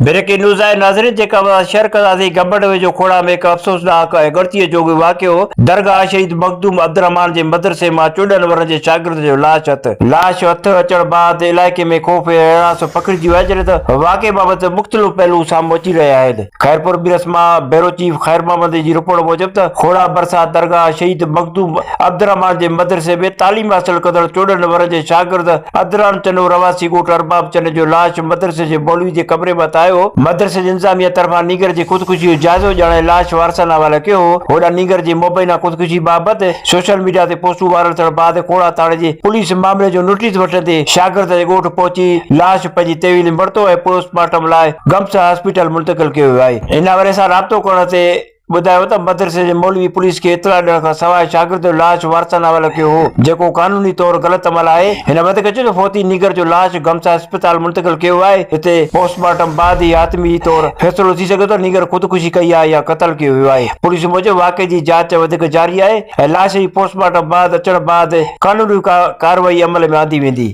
Breaking news آهي ناظرين جيڪا به شهر قذافي گمبٽ ويجهو کوڙا ۾ هڪ افسوسناڪ ۽ ڳڻتيء جوڳو واقعو درگاهه شهيد مخدوم عبدالرحمان جي مدرسي مان 14 ورهين جي شاگرد جو لاش هٿ لاش هٿ اچڻ بعد علائقي ۾ خوف ۽ هراس پکڙجي ويو آهي جڏهن ته واقعي بابت مختلف پهلو سامهون اچي رهيا آهن. خيرپور ميرس مان بيورو چيف خير محمد جي رپورٽ موجب ته کوڙا ڀرسان درگاهه شهيد مخدوم عبدالرحمان جي مدرسي ۾ تعليم حاصل ڪندڙ 14 ورهين جي شاگرد عدنان چنو رهواسي ڳوٺ ارباب چني جو لاش مدرسي جي مولوي جي ڪمري مان هٿ آيو. مدرسي جي انتظاميا طرفان نينگر جي خودڪشي جو جائزو ڄاڻائي لاش وارثن حوالي ڪيو هو. هوڏانهن نينگر جي مبينا خودڪشي بابت سوشل ميڊيا تي پوسٽون وائرل ٿيڻ بعد کوڙا ٿاڻي جي پوليس معاملي جو نوٽيس وٺندي شاگرد جي ڳوٺ پهچي لاش پنهنجي تحويل ۾ ورتو ۽ پوسٽ مارٽم لاء گمس هاسپيٽل منتقل ڪيو ويو آهي. ان حوالي سان رابطو ڪرڻ تي ٻڌايو ته مدرسي جي مولوي پوليس کي اطلاع ڏيڻ کان سواء شاگرد جو لاش وارثن حوالي ڪيو هو، جيڪو قانوني طور غلط عمل آهي. هن وڌيڪ چيو ته فوتي نينگر جو لاش گمسا اسپتال منتقل ڪيو ويو آهي، جتي پوسٽ مارٽم بعد ئي حتمي طور فيصلو ٿي سگهي ٿو نينگر خودڪشي ڪئي آهي يا قتل ڪيو ويو آهي. پوليس موجب واقعي جي جاچ وڌيڪ جاري آهي ۽ لاش جي پوسٽ مارٽم بعد اچڻ بعد قانوني ڪارروائي عمل ۾ آندي ويندي.